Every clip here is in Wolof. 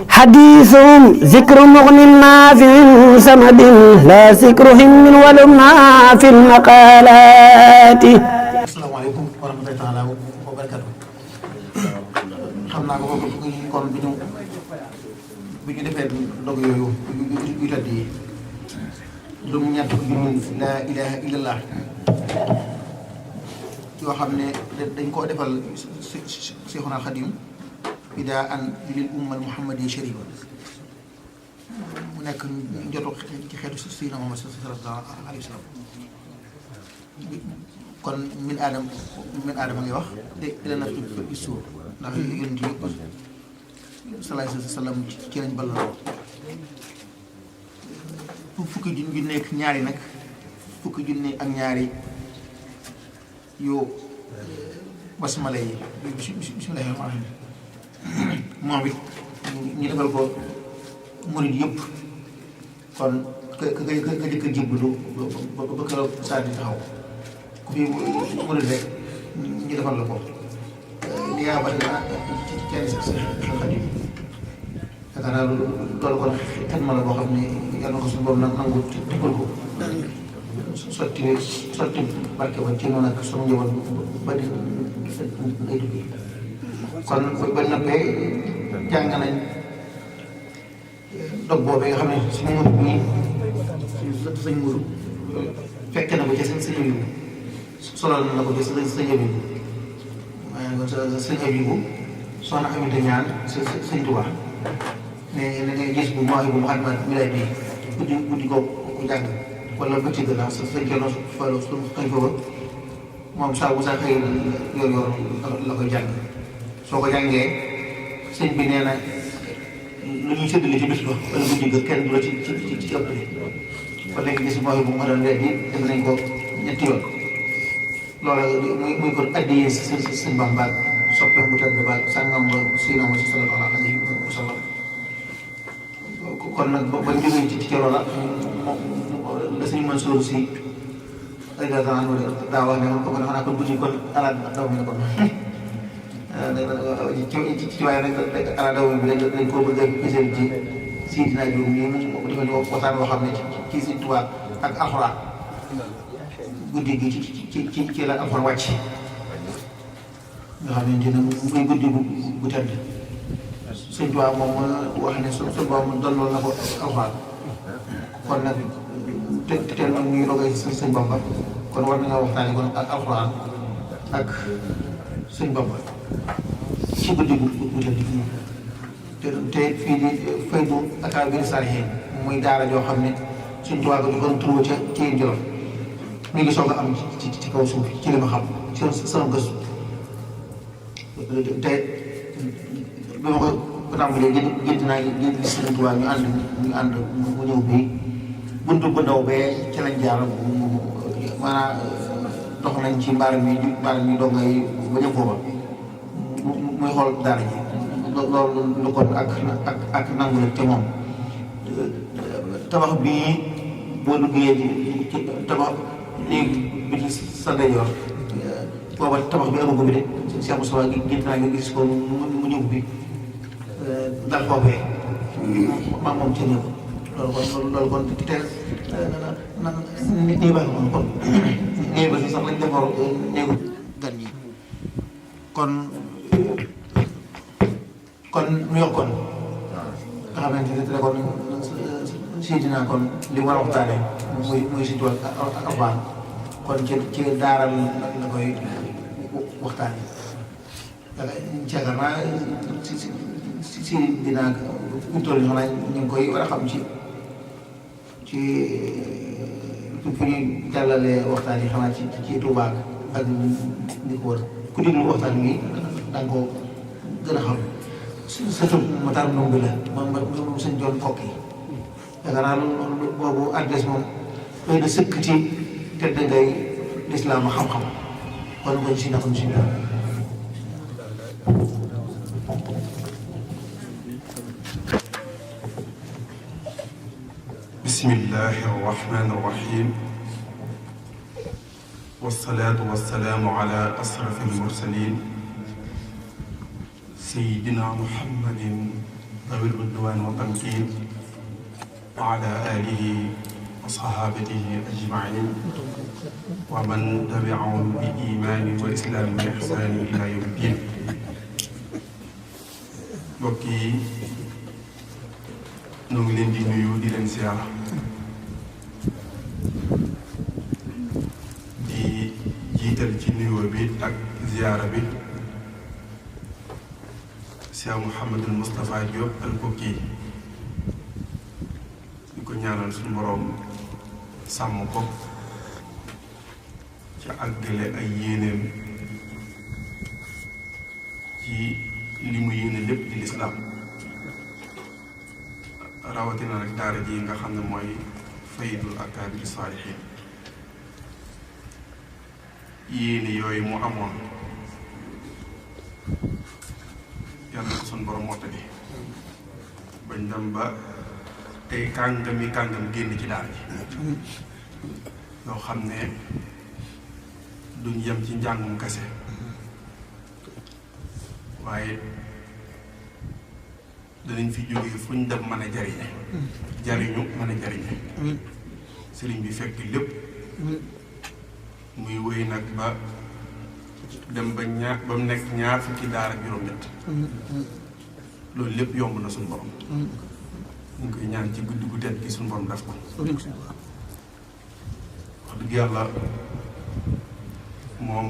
حديثهم ذكر مغن نافع سمد لا ذكر هم ولمنا في المقالات. asalaamaaleykum wa rahmatulahi taala wa barakatu. xam naa ko kon bi ñu defee ndog yooyu yu tëdd yi lu mu ñett laa ilaha illallah yoo xam ne dañ koo defal Seexuna Xadim bidaa an lil ummal muhammadi sharifa mu nekk njotu ci xeetu Sayyidina Muhammad sallallahu alayhi wa sallam. kon min aadama ngay wax de ila naftu fi suur ndax yonent yëpp salaay salaam ci lañ balloo fukki junne ak ñaari nag fukki junne ak ñaari yu basmala yi bismillaahi rahmaani rahiim moom it ñu defal ko murid yëpp kon ka jëkk a jébbalu ba keroog saa di taxaw ku fi murid rek ñu defal la ko li yaa bari na ci kenn si Xadim yaakaar naa loolu kon xet ma la boo xam ne yàlla na ko suñu borom nangu tibbal ko sotti barke ba ci noonu ak sama njaboot ba di ay dugg kon ba noppee jàng nañ dog boobee nga xam ne suñu murid bii sañ murid fekke na ko ci seen yu solal na ko ci sëñ Abibu waaye kon sëñ Abibu soxna Aminta ñaan sëñ Tuubaa ne ngay gis bu maax bu Muhammad milay bi guddi ko jàng wala bëccëg la sëñ Cerno Fallu suñu xëy fa ba moom saa bu saa xëy yor la koy jàng soo ko jàngee sëñ bi nee na lu ñuy séddale ci bis ba wala guddi ga kenn du la ci ëpp kon léegi gis maax bu Muhammad milay bi def nañ ko ñetti yoon loolu muy kon addiyee sëñ Bamba soppe bu tedd ba sàngam ba Seydina Muhammad sallallahu alayhi wa sallam kon nag ba ñu jógee ci loola la sëñ Mansour si daa wax ne ko xanaa kon guddi kon alaat daw mi ne kon ci waaye nag alaat daw bi dañ koo bëgg a gisal ci Seydina Jóob mii mu defal ñu waxtaan boo xam ne ci Sëñ Tuubaa ak alxuraan guddi gi ci la alxuraan wàcc nga xamante ne muy guddi bu tedd Sëñ Tuubaa moom wax ne su boobu doon loolu na ko alxuraan kon nag te nag ñuy rogay Sëñ Bamba kon war nañoo waxtaane kon ak alxuraan ak Sëñ Bamba ci guddi bu tedd te fii di Faydu Akaabiri Saalihiin muy daara joo xam ne Sëñ Tuubaa ko doon turoo ca ci Jolof mi ngi soog a am ci kaw suuf ci li ma xam ci sama gëstu te bi ma ko tàmbalee gént naa gént li Sëriñ Tuubaa ñu ànd mu ñëw bii buntu bu ndaw bee ci lañ jaar maanaam dox nañ ci mbaar mi donga yi ba ñëw foofa muy xool daara ji loolu lu kon ak nangu la te moom tabax bii boo duggee ci tabax léegi bi ci sa ndeyjoor booba tabax bi amagu bi de Cheikh Moussa gi gént naa nga gis ko mu ñëw bi dal foofee maa moom ci ñëw loolu kon te nii baax kon nii ba si sax lañ defar néegu gan ñi kon ñu yokkoon nga xamante ne kon Seydina kon li war a waxtaane muy si tool ak alxuraan kon ci daaral la koy waxtaane yaakaar naa si dinaa ñu toll nii xanaa ñu ngi koy war a xam ci fi ñuy jàllale waxtaan yi xanaa ci Tuubaa ak li ko wër ku déglu waxtaan wi da nga ko gën a xam surtout Matar Ndumbe la moom sëñ Joon Kokki yaakaar naa loolu boobu adresse moom doy na sëkk ci tedd ngay lislaam xam-xam kon ko si nakon si bismillahi arrahmani arrahim wassalatu wassalamu ala asrafi almursalin sayyidina muhammadin ذوي العدوان والتمكين وعلى آله وصحابته أجمعين ومن تبعهم بإيمان وإسلام وإحسان إلى يوم الدين. mbokk yi ñu ngi leen di nuyu di leen ziyaara di jiital ci nuyoo bi ak ziyaara bi Cheikh Mouhamadul Moustapha Diop al-Koki di ko ñaanal suñu boroom sàmm ko ci àggale ay yéeneem ci li mu yéene lépp di lislaam rawatina nag daara ji nga xam ne mooy Faydul Akaabiri Saalihiin yéene yooyu mu amoon yàlla ko suñu borom mottali bañ dem ba tey kàngam génn ci daara ji yoo xam ne duñ yem ci njàngum kese waaye danañ fi jógee fu ñu dem mën a jariñu mën a jariñe sëriñ bi fekk lépp muy wéy nag ba dem ba mu nekk ñaar fukki daara ak juróom-ñett loolu lépp yomb na suñu borom ñu ngi koy ñaan ci guddi gu tedd gi suñu borom def ko wax dëgg yàlla moom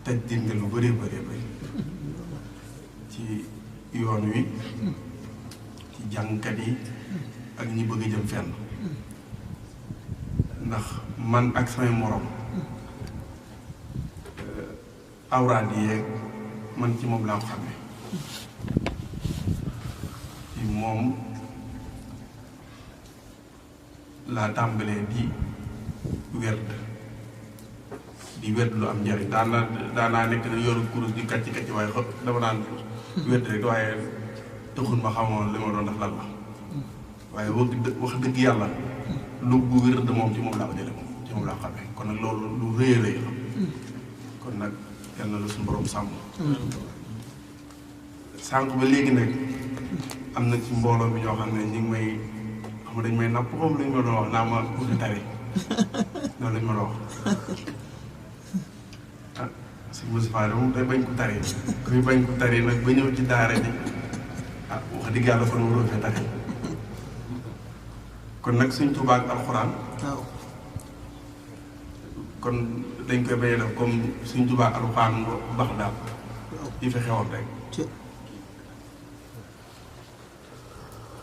taj dinga lu bëree bëri ci yoon wi ci jàngkat yi ak ñi bëgg a jëm fenn ndax man ak samay morom awraad yi yeeg man ci moom laa ko xamee ci moom laa tàmbalee di werd lu am njariñ daanaa nekk na yoru kurus di kacc waaye dama daan werd rek waaye taxul ma xamoon li ma doon def lan la waaye wax dëgg yàlla lu bu werd moom ci moom laa ko jële moom ci moom laa ko xamee kon nag loolu lu rëy a rëy la kon nag yal na la suñu borom sàmm sànq ba léegi nag am na ci mbooloo bi ñoo xam ne ñu ngi may xam dañ may napp comme lañ ma doon wax naa ma uti tari noonu lañ ma doon wax ah si Moustapha de moom day bañ ko tari kuy bañ ko tari nag ba ñëw ci daara ji ah wax dëgg yàlla kon waroo fee tari kon nag Sëñ Tuubaa ak alxuraan kon dañ koy béy def comme Sëñ Tuubaa alxuraan bax daal yi fi xewoon rek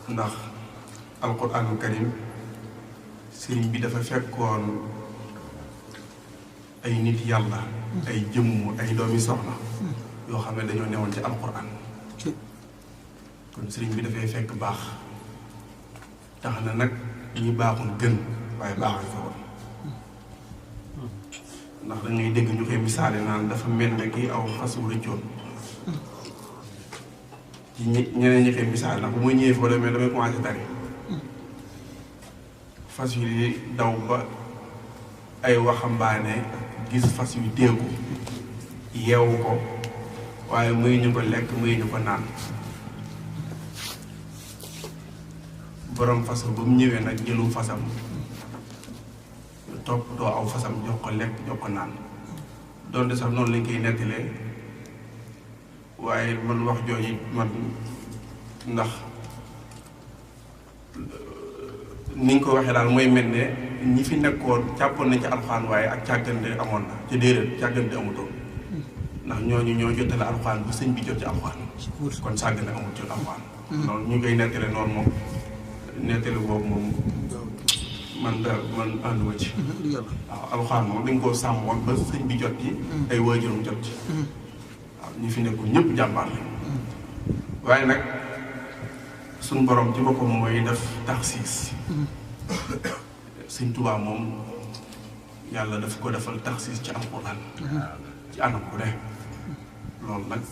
ndax alxuraanul karim sëriñ bi dafa fekkoon ay nit yàlla ay jëmm ay doomi soxna yoo xam ne dañoo newoon ci alxuraan kon sëriñ bi dafay fekk baax tax na nag ñi baaxul gën waaye baaxul fa woon ndax da ngay dégg ñu koy misaale naan dafa mel ne kii aw xas wu rëccoon ci ñeneen ñi koy misaale ndax bu ma ñëwee foo demee damay commencé tari fas yu daw ba ay waxambaane gis fas yu téegu yeewu ko waaye muy ñu ko lekk muy ñu ko naan borom fas ba mu ñëwee nag jëlu fasam topp doo aw fasam jox ko lekk jox ko naan donte sax noonu lañ koy nettalee waaye man wax jooju man ndax ni nga ko waxee daal mooy mel ne ñi fi nekkoon jàppoon nañ ci alxuraan waaye ak càggante amoon na ci déedéet càggante amutoon ndax ñooñu ñoo jotale alxuraan bu sëñ bi jot ci alxuraan kon sàgg na amul ci alxuraan noonu ñu koy nettale noonu moom nettale boobu moom man ànduma ci waaw alxuraan moom dañ koo sàmmoon ba sëñ bi jot ci ay waajuram jot ci waaw ñi fi nekkul ñëpp jàmbaar la waaye nag suñ borom ci boppam mooy def taxsiis Sëñ Tuubaa moom yàlla daf ko defal taxsiis ci alxuraan ci anam bu ne loolu nag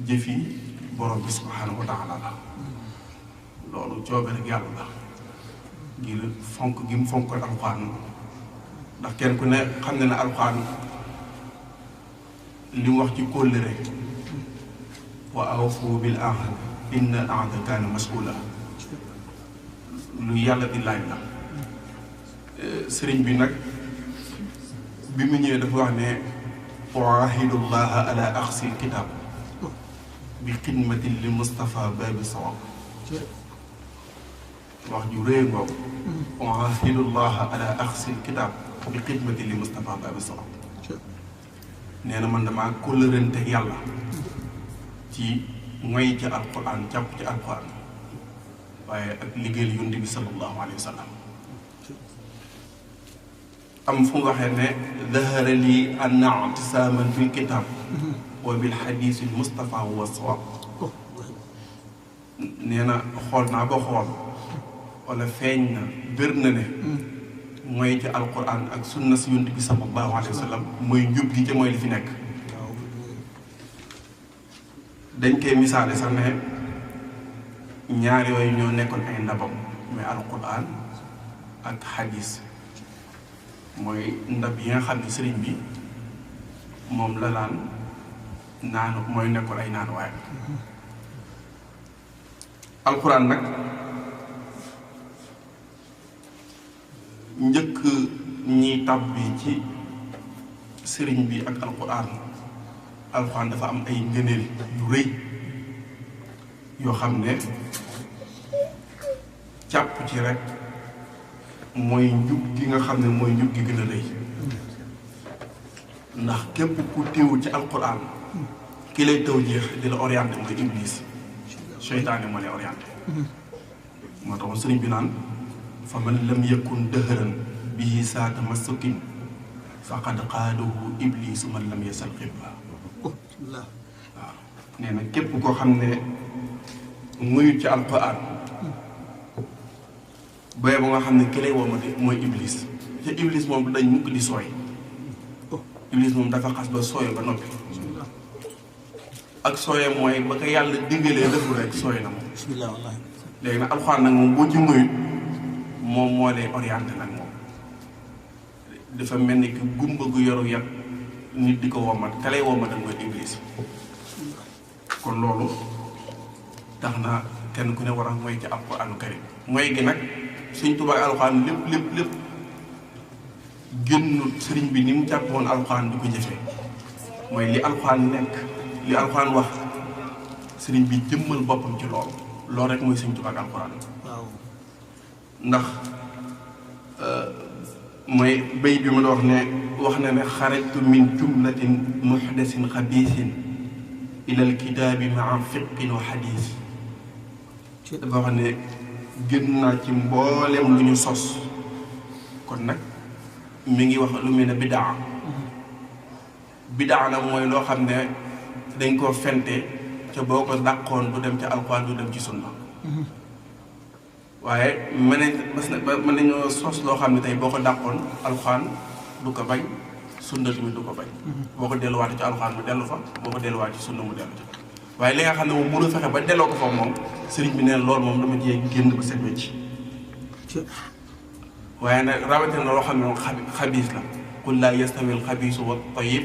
jëfi borom bi subhaanahu wa taala la loolu coobare ak yàlla la ngir fonk gi mu fonk alxuraan ndax kenn ku ne xam ne ne alxuraan li mu wax ci kóllëre wa awfu bil ahd inna al ahda kaana mas'uula lu yàlla di laaj la. sëriñ bi nag bi mu ñëwee dafa wax ne uahidullaha ala axsil kitab bi xidmatin li Mustafa babi sawab wax ju rëy ngoogu uahidullaha ala axsil kitab bi xidmatin li Mustafa babi sawab nee na man damaa kóllërante yàlla ci ngoy ci alquran jàpp ci alquran waaye ak liggéeyal yonent bi sallallahu alayhi wa sallam am fu nga waxee ne dahara lii anna i'tisaaman fil kitab wa bil xadiis al Mustafa wa sawaab nee na xool naa ba xool wala feeñ na bir na ne mooy ci alquran ak sunna si yonent bi sallallahu alayhi wa sallam mooy njub gi ca mooy li fi nekk. dañ koy misaale sax ne ñaar yooyu ñoo nekkoon ay ndabam mooy alquran ak xadiis mooy ndab yi nga xam ne sëriñ bi moom la naan mooy nekkoon ay naan waaye alquran nag njëkk ñiy tàbbi ci sëriñ bi ak alquran dafa am ay ngëneel yu rëy yoo xam ne càpp ci rek mooy njub gi nga xam ne mooy njub gi gën a rëy ndax képp ku téewu ci alquran ki lay taw jeex di la orienté mooy iblis seytaane moo lay orienté moo tax sëriñ bi naan fa man lam yakun dëhëran bihi saata masukin faqad qaadahu iblisu man lam yasal xibla waaw nee na képp koo xam ne muyu ci alquran boye ba nga xam ne ki lay womate mooy iblis te iblis moom du dañ mukk di sooy iblis moom dafa xas ba sooy ba noppi ak sooyee mooy ba ko yàlla diggalee defu rek sooy na moom léegi nag alxuraan nag moom boo ci muyut moom moo lay orienté nag moom dafa mel ni ki gumba gu yoru yat nit di ko womat ka lay womat ak mooy iblis kon loolu tax na kenn ku ne war a mooy ci alxuraanu karim mooy gi nag Sëriñ Tuubaa alxuraan lépp génnut sëriñ bi ni mu jàppoon alxuraan di ko jëfee mooy li alxuraan nekk li alxuraan wax sëriñ bi jëmmal boppam ci loolu rek mooy Sëriñ Tuubaa ak alxuraan ndax mooy bay bi ma la wax na ne xarajtu min jumlatin muhdasin xabiisin ilal kitaabi maa fiqin wa xadiis dafa wax ne génn naa ci mboolem lu ñu sos kon nag mi ngi wax lu mel ne bidaa nag mooy loo xam ne dañ koo fente ca boo ko dàqoon du dem ca alxuraan du dem ci sunna waaye mën nañoo sos loo xam ne tey boo ko dàqoon alxuraan du ko bañ sunna tamit du ko bañ boo ko delluwaate ci alxuraan mu dellu fa boo ko delluwaat ci sunna mu dellu ca waaye li nga xam ne moom mënu fexe ba delloo ko foofu moom sëriñ bi neen loolu moom dama cee génn ba set wecc waaye nag rawatina loo xam ne moom xabiis la qul laa yastawi alxabiisu wa tayyib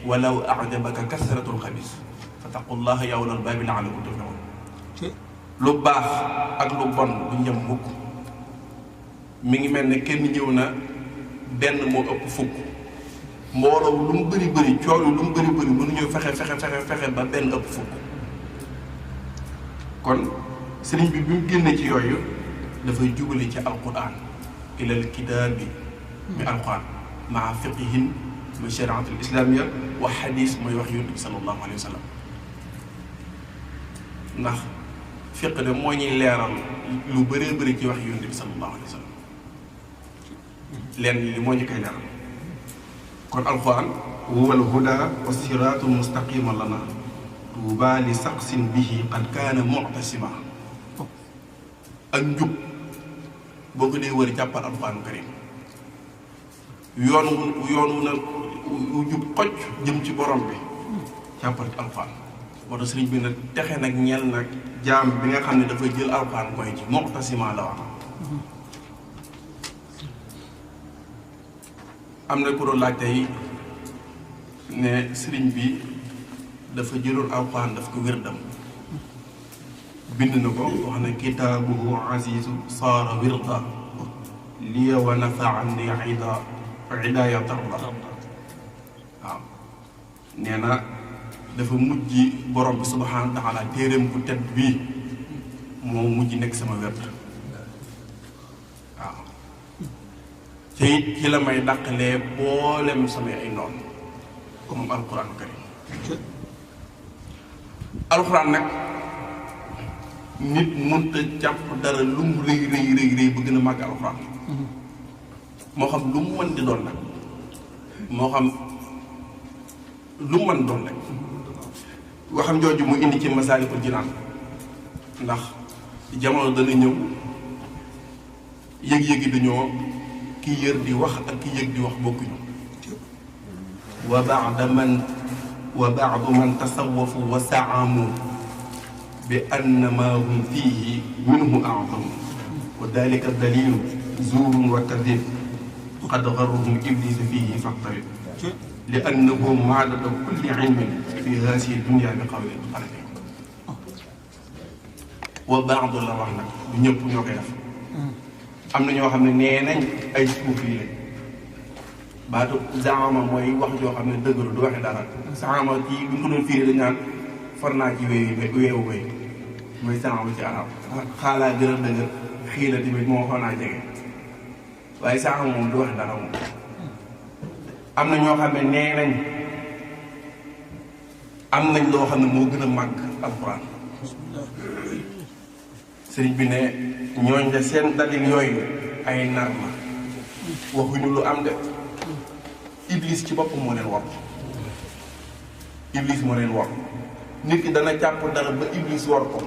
walaw ajabaka kasratul xabiis fattaqullaha ya ulal baabi la'allakum tuflihun lu baax ak lu bon du ñëm mukk mi ngi mel ne kenn ñëw na benn moo ëpp fukk mbooloo lu mu bëri coow lu mu bëri mënuñoo fexe ba benn ëpp fukk kon sëriñ bi mu génne ci yooyu dafay jubale ci alquran ilal kitaabi mi alquran maa fiqihin muy shariatul islamia wa xadis mooy wax yonent bi sallallahu alayhi wa sallam ndax fiq de moo ñuy leeral lu bëree bëri ci wax yonent bi sallallahu alayhi wa sallam leen li moo ñu koy leeral kon alquran huwal huda wa siraatul mustaqima lana tuuba li saqsin bihi qad kaana mu'tasima ak njub boo ko dee wër jàppal alxuraanu karim yoon wu na wu jub xocc jëm ci borom bi jàppal ci alxuraan moo tax sëriñ bi nag texe nag ñeel nag jaam bi nga xam ne dafay jël alxuraan koy ci mu'tasima la wax am na ku doon laaj tey ne sëriñ bi dafa jëloon alxuraan daf ko wérdam bind na ko wax ne kitaabuhu azizu saara wirda liya wa nafaan ni idaaya tarda waaw nee na dafa mujj borom bi subhaanahu wa taala téeréem bu tedd bii moo mujj nekk sama werd waaw te it ci la may dàqalee boolem samay ay noon comme alquran karim alquran nag nit mënta jàpp dara lu mu rëy rëy ba gën a màgg alquran moo xam lu mu mën di doon nag moo xam lu mu mën doon rek waxam jooju mu indi ci Masaalikul Jinaan ndax jamono dana ñëw yëg-yëgi dañoo ki yër di wax ak ki yëg di wax bokkuñu wa baadu man tasawafu wa saamu bi anna ma hum fiihi minhu a'zamu wa dalika dalilu zuurun wa kadib qad garrahum iblisu fiihi faqtarib li annahu maadatu kulli ilmin fi haasihi dunya bi qawli xalafi wa baadu la wax nag du ñëpp ñoo koy def am na ñoo xam ne nee nañ ay suuf yi lañ baatu zaama mooy wax joo xam ne dëggalu du waxe dara zaama kii bu ñu ko doon fiiri dañ naan far naa ci weewu wéy mooy zaama ci arab xaalaa gën a dëgër xii la tamit moo xaw naa jege waaye zaama moom du waxe dara moom am na ñoo xam ne nee nañ am nañ loo xam ne moo gën a màgg alxuraan sëriñ bi ne ñooñ de seen dalil yooyu ay nar la waxuñu lu am de iblis ci boppam moo leen war iblis moo leen war nit ki dana jàpp dara ba iblis war ko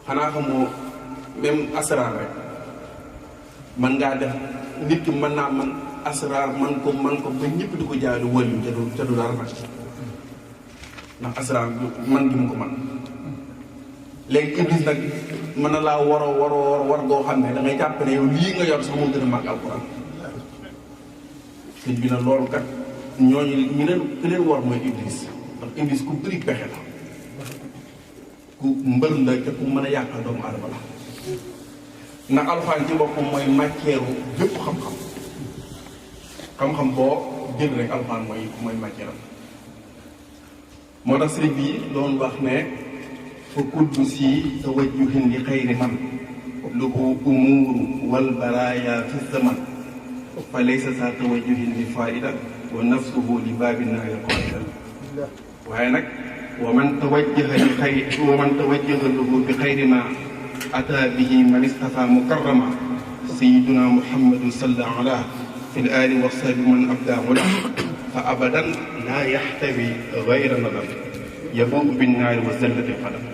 xanaa xamoo même asraar rek man ngaa def nit ki mën naa man asraar man ko ba ñëpp di ko jaay du wël yu ca du dara nag ndax asraar man gi mu ko man léegi iblis nag mën na laa war goo xam ne da ngay jàpp ne yow lii nga yor sax moo gën a màgg alxuraan sëñ bi na loolu kat ñooñu ñu leen ku leen war mooy iblis ndax iblis ku bëri pexe la ku mbër la te ku mën a yàqal doomu aadama la ndax alxuraan ci boppam mooy matière bépp xam-xam boo jël rek alxuraan mooy matière am moo tax sëriñ bi doon wax ne fa kullu si tawajjuhin li xayri man lahu umuuru wal baraaya fi zaman fa laysa sa tawajjuhin li faida wa nafsuhu li baabi naari qaida waaye nag wa man tawajjaha lahu bi xayri ma ata bihi man istafa mukarrama sayyiduna muhammadun salla ala fi l ali wa sahbi man abda ula fa abadan laa yaxtawi gayra nadam yabuubu binnaari wa zallati qadam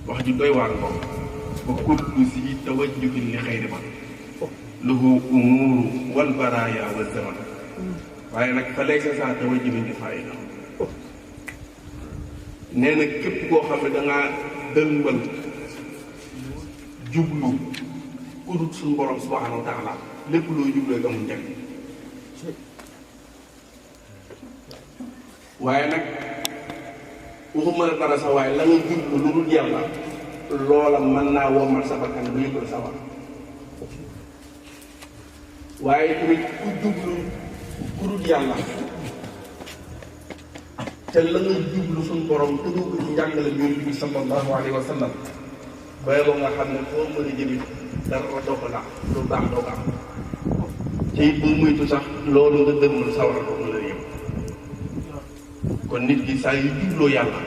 wax ju doy waar ko ba kullu si tawajjuhin li xayri man lahu umuuru wal baraaya wa zaman waaye nag fa laysa saa tawajjuhin li faayda nee na képp koo xam ne dangaa dëngbal jublu udut suñu borom subhaanahu wa taala lépp loo jublu ak amul njëriñ waaye nag waxuma la dara sax waaye la nga jublu lu dul yàlla loola mën naa womal sa bakkan bu yëgal sa war waaye tamit ku jublu ku dul yàlla te la nga jublu suñu borom tëggu ko ci njàngale Yonent bi sallallahu alayhi wa sallam bay boo nga xam ne foo mën a jëmit dara doo ko lax lu baax doo ko am te it bu muytu sax loolu nga dëgmal sawar a doo mën a yëpp kon nit ki saa yu jubloo yàlla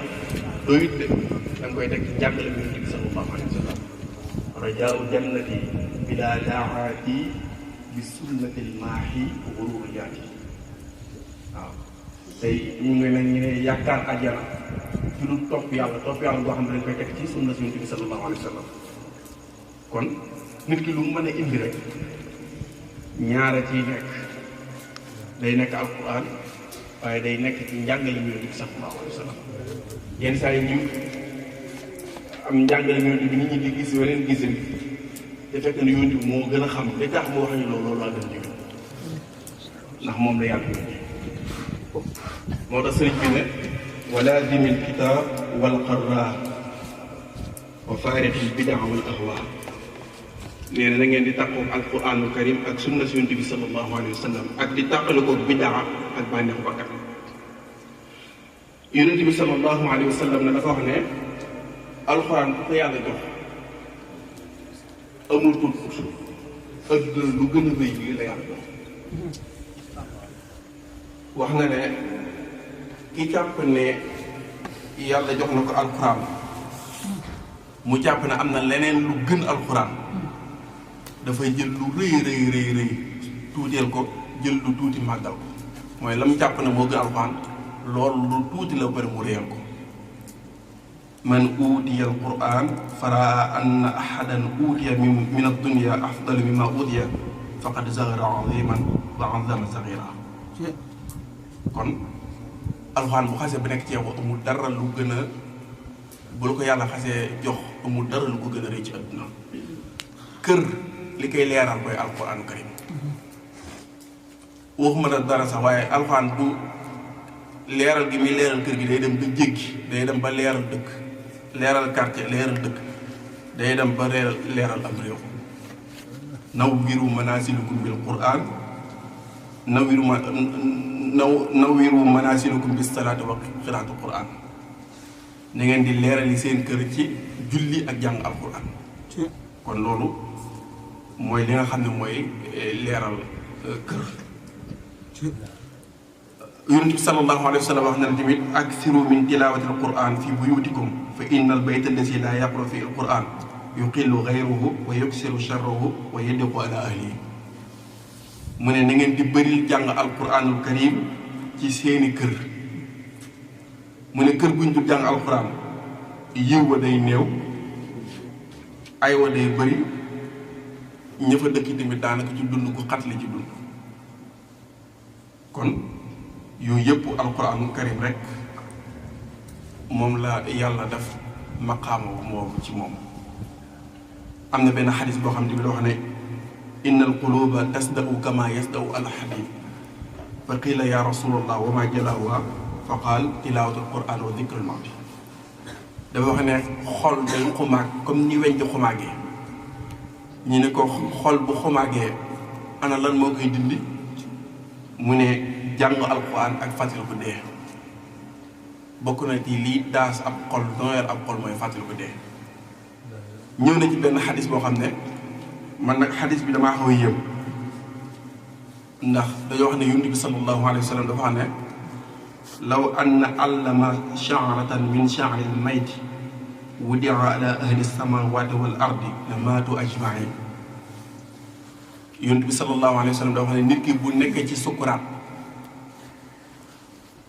doyut de da nga koy teg ci njàngale Yonent bi sallallahu alayhi wa sallam rajaau jannati bila daaati bi sunnatil maahi gururu jaati waaw tey ñu ngi ne ñu ne yaakaar àjjana ci lu topp yàlla boo xam ne dañ koy teg ci sunna Yonent bi sallallahu alayhi wa sallam kon nit ki lu mu mën a indi rek ñaara ciy nekk day nekk alquran waaye day nekk ci njàngale Yonent bi sallallahu alayhi wa sallam yenn saa yi ñu am njàngale Yonent bi nit ñi di gis weneen gisin te fekk na Yonent bi moo gën a xam li tax mu wax ñu loolu laa gën jóge ndax moom la yàlla yónni moo tax sëriñ bi ne walaazimil kitaab wal qarraa wa faarixil bidaa wal ahwa. nee na ngeen di tàqoog alquranul karim ak sunna si yonent bi sallallahu alayhi wa sallam ak di tàqalikoog bidaa ak bànneexu bakkan. yonent bi sallallahu alayhi wa sallam ne dafa wax ne alquran bu ko yàlla jox amul tut adduna lu gën a rëy lii la yàlla jox. wax nga ne ki jàpp ne yàlla jox na ko alquran mu jàpp ne am na leneen lu gën alquran dafay jël lu rëy rëy tuuteel ko jël lu tuuti màggal ko mooy la mu jàpp ne moo gën alquran loolu lu tuuti la bari mu réyal ko. man uutiya alquran faraa anna ahadan uutiya min addunia afdal mimma uutiya faqad zagara aziman wa azama sagira. kon alxuraan bu xasee bu nekk ci yow amul dara lu gën a bu la ko yàlla xasee jox amul dara lu ko gën a rëy ci adduna. kër li koy leeral mooy alxuraanu karim waxuma la dara sax waaye alxuraan bu leeral gi muy leeral kër gi day dem ba jéggi day dem ba leeral dëkk leeral quartier leeral dëkk day dem ba leeral am réew. nawwiru manaasilukum bil quraan nawwiru manaasilukum bis salaati wa qiraatul quraan. na ngeen di leerali seen kër ci julli ak jàng alquran. kon loolu mooy li nga xam ne mooy leeral kër. yonent bi sallallahu alayhi wa sallam wax na ne tamit aksiru min tilaawati alquran fi buyutikum fa inna albayta allazi laa yaqra fi alquran yuqillu gayruhu wa yuksiru sharrahu wa yadiqu ala ahlihi. mu ne na ngeen di bëril jàng alquranul karim ci seeni kër. mu ne kër guñ du jàng alquran yiw wa day néew ay wa day bëri ña fa dëkk tamit daanaka ci dund gu xat li ci dund. kon yooyu yëpp alquranul karim rek moom la yàlla def maqaama moom ci moom. am na benn xadis boo xam ne bi la wax ne inna alquluba tasda'u kama yasda'u alxadid fa qiila ya rasulallah wa ma jalaaha fa qaal tilaawatu alquran wa dikrul mawti. dafa wax ne xol day xumaag comme ni weñ di xumaagee. ñu ne ko xol bu xumaagee ana lan moo koy dindi mu ne jàng alquran ak fàttali ko dee. bokk na ci lii daas ab xol nooyal ab xol mooy fàttali ko dee. ñëw na ci benn xadis boo xam ne man nag xadis bi damaa xaw a yëm ndax dañoo wax ne yonent bi sallallahu alayhi wa sallam dafa xam ne law anna allama sha'ratan min sha'ri al-mayt wudi'a ala ahli samawati wal ardi la maatu ajmain. yonent bi sallallahu alayhi wa sallam dafa xam ne nit ki bu nekkee ci sukuraat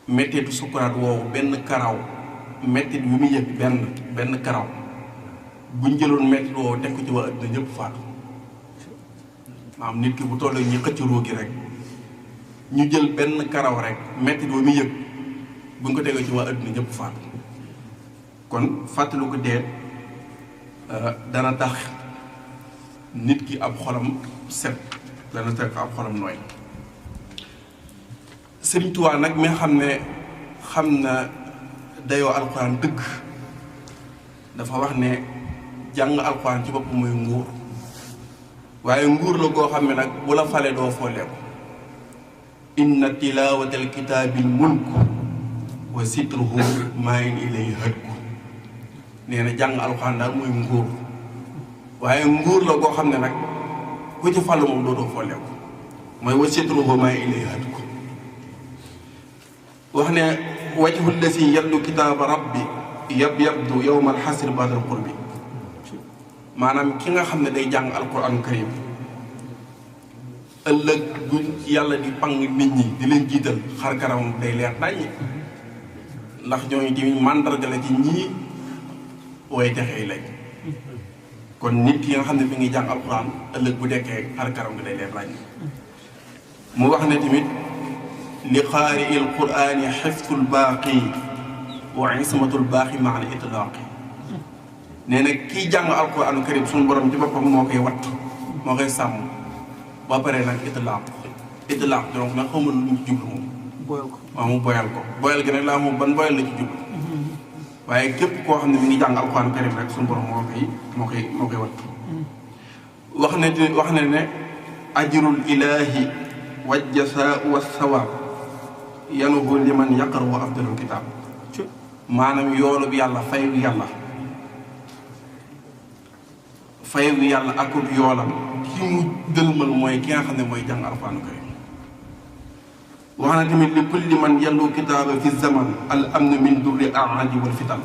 metteetu sukuraat woowu benn karaw mettit yu muy yëg benn karaw buñ jëloon mettit woowu teg ko ci waa adduna ñëpp faatu. maanaam nit ki bu tollee ñi xëcc roo gi rek ñu jël benn karaw rek mettit woo muy yëg buñ ko tegee ci waa adduna ñëpp faatu. kon fàttalu ko dee dana tax nit ki ab xolam set dana tax ab xolam nooy. Sëriñ Tuubaa nag mi nga xam ne xam na dayoo alxuraan dëgg dafa wax ne jàng alxuraan ci bopp mooy nguur waaye nguur la goo xam ne nag bu la fale doo fooleeku. inna tilaawatal kitaabil mulku wa sitruhu maayin ilayhi hadku. nee na jàng alxuraan daal mooy nguur waaye nguur la goo xam ne nag ku ci fàllu moom dootoo fooleeku mooy wa sitruhu maayin ilayhi hadku. wax ne wajhu llasi yatlu kitaaba rabbi yabdu yowma alxasri baadal qurbi. maanaam ki nga xam ne day jàng alquran karim ëllëg bu yàlla di pang nit ñi di leen jiital xar karamam day leer naññi ndax ñooñu di màndarga la ci ñii way texee lañ. kon nit ki nga xam ne fi ngi jàng alquran ëllëg bu dekkee xar karam nga day leer naññi. mu wax ne tamit li qaari il qur'aani xiftul baaqi wa ismatul baaqi maa al itlaaqi. nee na kii jàng alqur'aanu karim suñu borom ci boppam moo koy watt moo koy sàmm ba pare nag itlaaq donc nag xamul lu ñu ci jublu moom. boyal ko waaw mu boyal ko boyal gi nag laa moom ban boyal la ci jublu. waaye képp koo xam ne mi ngi jàng alxuraan karim rek suñu borom moo koy wat wax ne ne ajrul ilahi wajjasaa wa sawaab yanuhu liman yaqra wa afdalul kitaab maanaam yoolu bi yàlla fayu yàlla akub yoolam ki mu dëlmal mooy ki nga xam ne mooy jàng alxuraan karim wax na tamit li kulli man yallu kitaaba fi zaman al amn min durri aadi wal fitan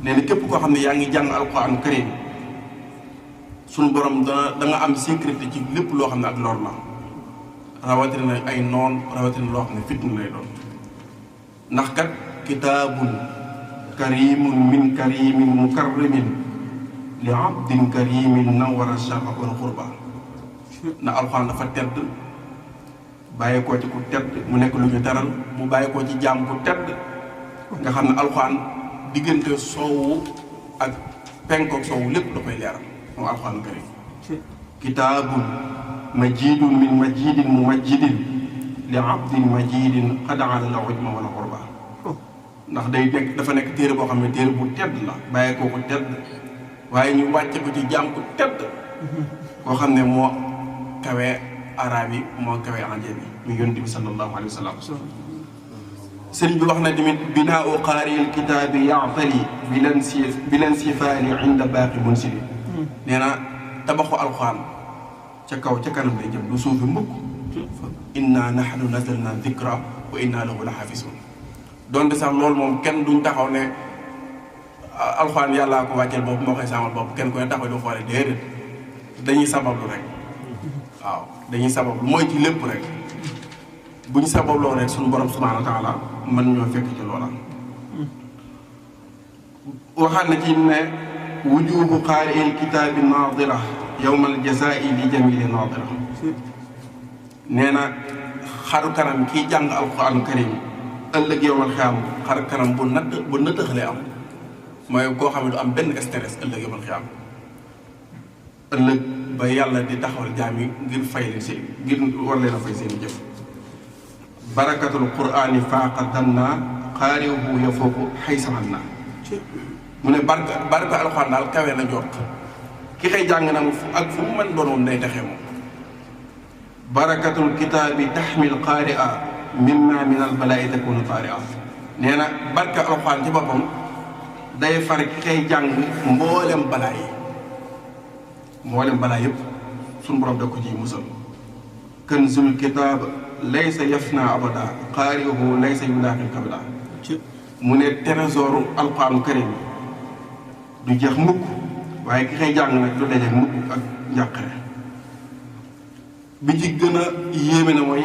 nee na képp koo xam ne yaa ngi jàng alxuraan karim suñu borom da nga am sécurité ci lépp loo xam ne ak lor la rawatina ay noon rawatina loo xam ne fitna lay doon ndax kat kitaabun karimun min karimin mukarramin li abdin karimin nawara shafa wal xurba na alxuraan dafa tedd bàyyi koo ci ku tedd mu nekk lu ñu teral mu bàyyi koo ci jaam ku tedd nga xam ne alxuraan diggante soowu ak penkook soowu lépp da koy leeral moom alxuraan karim kitaabun majidun min majidin mumajjidin li abdin majidin qad ala la ujma wala xurba ndax dafa nekk téere boo xam ne téere bu tedd la bàyyi koo ku tedd waaye ñu wàcce ko ci jaam ku tedd koo xam ne moo kawee araab yi moo kawee anjee bi mu yonent bi sallallahu alayhi wa sallam sëriñ bi wax na tamit binaau qaariyil kitaabi yaatali bilan sifaali inda baaqi munsili nee na tabaxu alxuraan ca kaw ca kanam lay jëm du suufi mbukk inna nahnu nazalna dikra wa inna lahu la xaafisun donte sax loolu moom kenn duñ taxaw ne alxuraan yàllaa ko wàcceel boobu moo koy sàmmal bopp kenn ku ne taxaw du xoole déedéet dañuy sabablu rek waaw dañuy sabablu mooy ci lépp rek bu ñu sababloo rek suñu borom subhaanahu wa taala mën ñoo fekk ci loola waxaat na ci ne wujuhu qaari'il kitaabi naadira yawmal jazaa'i li jamili naadira nee na xaru kanam kii jàng alquran karim ëllëg yawmal xiyaam xaru kanam bu nëtëxalee am mooy koo xam ne du am benn stress ëllëg yawmal xiyaam ëllëg ba yàlla di taxawal jaam yi ngir fay leen seen ngir war leen a fay seen jëf barakatul qur'ani faaqa danna qaari'uhu yafuuqu xaysaman na mu ne barka alxuraan daal kawe na jot ki xëy jàng na ak fu mu mën doon moom day taxee moom barakatul kitaabi taxmil qaari'a mimma min al balaa'i takunu qaari'a nee na barka alxuraan ci boppam day far ki xëy jàng mboolem balaa yëpp suñu borom da ko ciy musal kanzul kitaab laysa yafna abada qaari'uhu laysa yulaqil kabada mu ne trésoru alxuraanu karim du jeex mukk waaye ki xëy jàng nag du daje mukk ak njàqare bi ci gën a yéeme na mooy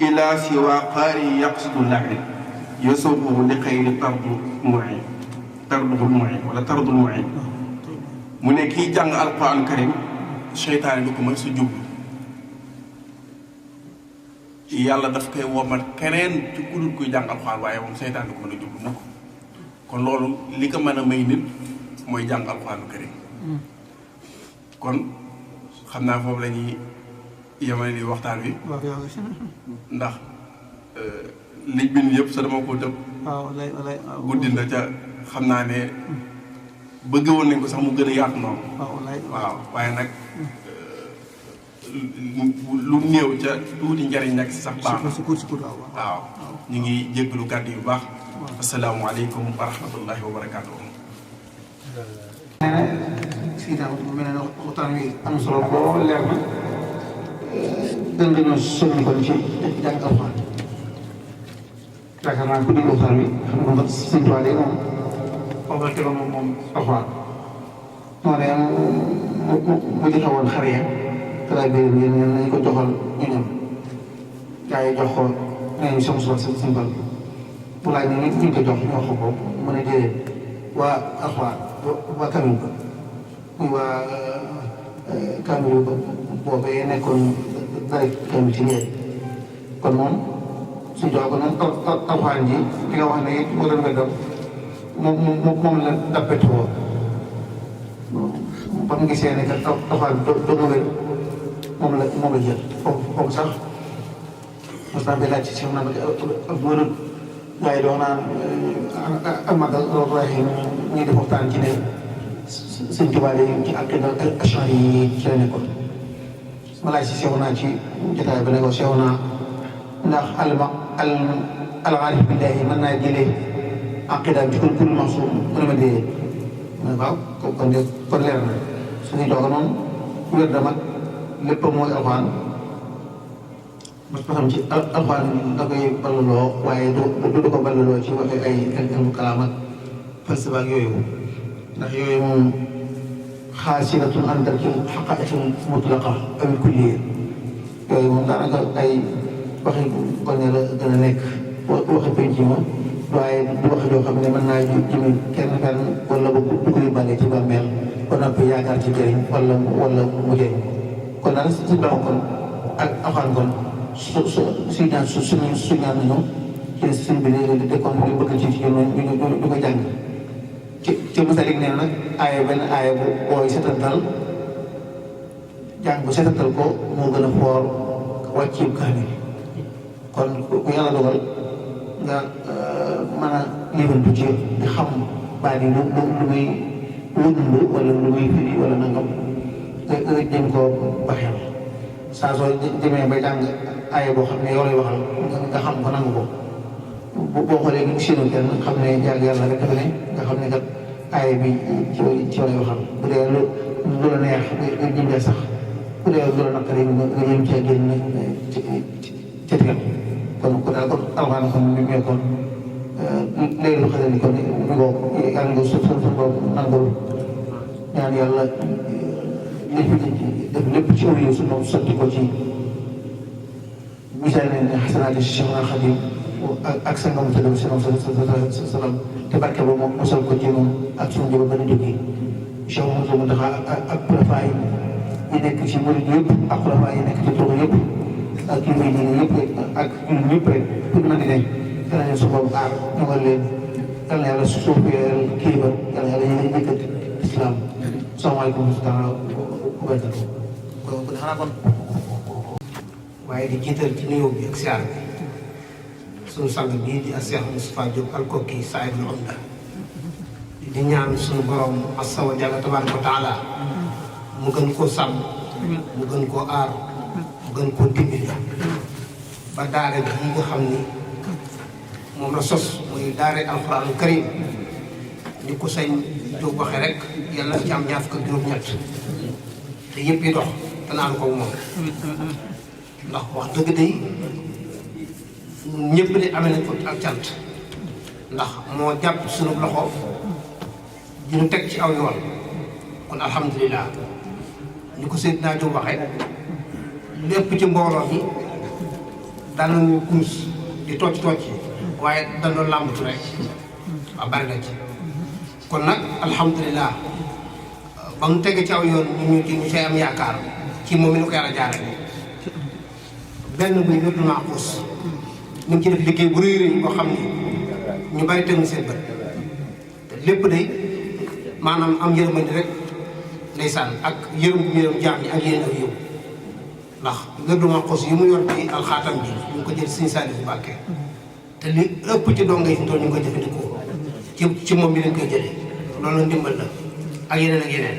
ilaa siwa qaari yaqsudu lain yasuuquhu li xayri tardul muin mu ne kii jàng alxuraanu karim seytaane du ko mën sa jublu yàlla daf koy womat keneen ci ku dul kuy jàng alxuraan waaye moom seytaan du ko mën a jublu mukk kon loolu li ko mën a may nit mooy jàng alxuraanu karim kon xam naa foofu la ñuy yemale ni waxtaan wi ndax liñ bind yëpp sa dama ko tëb guddi na ca xam naa ne bëgg woon nañ ko sax mu gën a yaatu noonu waaw waaye nag lu néew ca tuuti njariñ nekk si sax baax waaw ñu ngi jéggalu kàddu yu baax asalaamaaleykum wa rahmatullahi wa barakaatuh si daaw mel ne waxtaan wi am solo boo leer na gën dañoo soññi kon ci jàng alxuraan yaakaar naa ku déglu waxtaan wi xam nga moom Sëñ Tuubaa de moom foofu la tegoon moom alxuraan moo de mu joxe woon xar ya talaay bi yéen nañu ko joxal ñu ñam gaa yi jox ko nañu som suba seen bal bu laaj ñu ko jox ñu wax ko mu ne déedéet waa alxuraan waa kamil muy waa kamil boobee nekkoon dara kamil ci ñeent kon moom suñu jox ko moom alxuraan ji li nga wax ne it moo doon nga dem moom la dappeti woon ba mu gisee ne que alxuraan doo wér moom la jël foofu sax mos naa bi laaj ci si naan ak wërëb gars yi di wax naan ak magal Rahim ñuy def waxtaan ci ne sëñ Tuubaa yi ci ak achan yi ci la nekkoon. ma laaj si sew naa ci jotaay ba ne ko sew naa ndax al-aarif billaahi mën naa jëlee aqidaam ci kul maxsuum mu ne ma dee ma ne waaw kon leer na suñuy doog noonu wér da mag lépp mooy alxuraan parce que ci alxuraan da koy ballaloo waaye du ko ballaloo ci waxe ay ilmu kalaam ak falsafa ak yooyu ndax yooyu moom xaasiratun an darki xaqaa'iqil mutlaqa aw kulliyya yooyu moom daanaka ay waxi gone la gën a nekk waxi penc moom waaye du wax joo xam ne mën naa jëme kenn fenn wala bu ko yóbbaale ci bàmmeel ba noppi yaakaar ci jëriñ wala mu jëriñ kon daal si baax kon ak alxuraan kon suñu ñaan nañu ci sëñ bi de kon ñu bëgg ci ñu ko jàng ci Masalik nee na nag aaya benn aaya bu booy setantal jàng bu setantal ko moo gën a foor wàcc kaamil kon ku yàlla dogal nga mën a libantu ci di xam baat yi lu muy wëndu wala lu muy firi wala nangam nga jëm koo baxeel saa soo demee ba jàng aaya boo xam ne yow lay waxal nga xam ko nangu ko boo xoolee gi séenu kenn xam ne jàng yàlla rek dafa ne nga xam ne kat aaya bi ci lay waxal bu dee lu la neex nga jëndee sax bu dee lu la naqari nga jëm cee génn ca tegal kon daal kon alxuraan kon ñu ñëw kon léegi lu xasee ni kon ñu bokk yàlla nga suuf boobu nangul ñaan yàlla def lépp ci aw yow su moom sotti ko ci misaal ne xasanaati Cheikhna Xadim ak sa ngam tëdd si moom sa salam te barke ba moom mosal ko ci moom ak suñu jëba ba a jógee Cheikh Mouhamadou Mountakha ak xulafaa yi nekk ci murid yëpp ak xulafaa yi nekk ci tur yëpp ak kilifa yi yëpp ak ñun ñëpp rek pour mën di ne yal na leen su boobu aar ñoŋal leen yal na yàlla suufeel kii ba yal na yàlla yëkkati islam salaamaaleykum wa rahmatulah kon xanaa kon waaye di jiital ci nuyoo bi ak siyaar bi suñu sang bii di Cheikh Moustapha Diop al-Kokki saahibul umda di ñaan suñu borom azza wa jalla tabaaraka wa taala mu gën koo sàmm mu gën koo aar mu gën koo dimbali ba daara ji nga xam ni moom la sos muy daara alxuraanul karim ni ko sëñ Diop waxee rek yàlla ci am ñaar fukk ak juróom-ñett te yëpp yi dox te naan ko moom ndax wax dëgg day ñëpp de amee nañ ko ak cant ndax moo jàpp suñu loxo di ñu teg ci aw yoon kon alhamdulilah ñu ko Seydina Diop waxee lépp ci mbooloo mi daan nañu kurus di tocc waaye dañ doon làmbatu rek waaw bari na ci kon nag alhamdulilah ba mu tege ci aw yoon ñu fay am yaakaar ci moom mi ni ko yàlla jaarale benn buy wér du maaxuus ñu ngi ci def liggéey bu rëy rëy boo xam ni ñu bari tegu seen bët te lépp day maanaam am yërmande rek ndeysaan ak yërëm bu yërëm jaam yi ak yéen ak yow ndax wér du maaxuus yi mu yor ci alxaatam bi ñu ngi ko jël Sëñ Saaliu Mbàkke te li ëpp ci dongo yi fi mu toll ñu ngi koy jëfandikoo ci moom bi lañ koy jëlee loolu la ndimbal la ak yeneen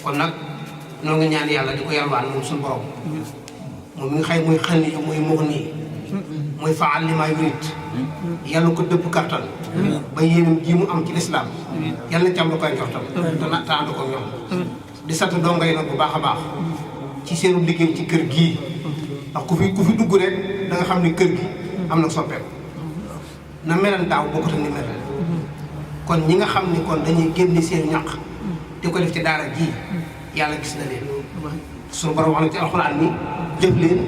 kon nag noo ngi ñaan yàlla di ko yalwaan moom suñu borom moom mi nga xëy muy xel ni muy mux nii muy faal li maa yurit yàlla ko dëpp kattan ba yéenam ji mu am ci lislaam yàlla na ci am lu koy joxtam te ànd ko ñoom di sant dongo yi nag bu baax a baax ci seenu liggéey ci kër gii ndax ku fi dugg rek da nga xam ne kër gi am na soppeeku na melan daaw bokkut ak ni mel kon ñi nga xam ni kon dañuy génne seen ñaq di ko def ci daara ji yàlla gis na leen suñu borom wax na ci alxuraan ni jëf leen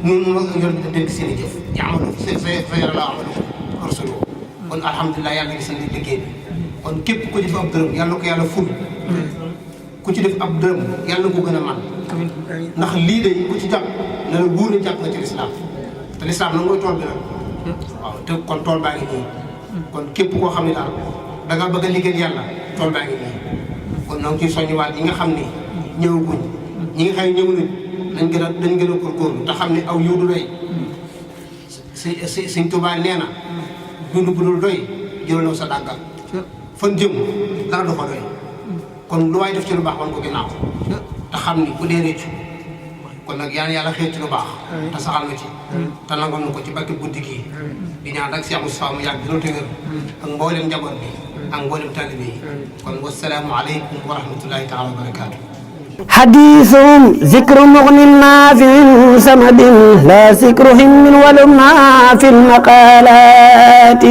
ñun ma yor di dégg seen i jëf yaamalu fa yara la amalu rasulu kon alhamdulilah yàlla gis na leen liggéey bi kon képp ku ci def ab dërëm yàlla ko yàlla ful ku ci def ab dërëm yàlla ko gën a man ndax lii de ku ci jàpp na la wóor ne jàpp nga ci lislaam te lislaam na nga koy tool bi nag waaw te kon tool baa ngi nii kon képp koo xam ne daal da nga bëgg a liggéey yàlla tool baa ngi nii kon noo ngi ciy soññiwaat yi nga xam ni ñëwaguñ ñi nga xam ne ñëw nañ dañ gën a góorgóorlu te xam ne aw yiw du doy Sëñ Tuubaa nee na dund bu dul doy jëloon na sa dàggal fan jëm dara du ko doy kon lu waay def ci lu baax wan ko ginnaaw te xam ni bu dee réccu kon nag yàlla xëy ci lu baax te saxal na ci te nangoon na ko ci bakki guddi gii di ñaan rek Cheikh Moustapha mu yàgg dina tëgër ak mboolem njaboot bi ak mboolem taalibe yi kon wasalaamu aleykum wa rahmatullahi taala wa barakaatu حديث ذكر مغن نافع سمد لا ذكر هم ولمنا في المقالات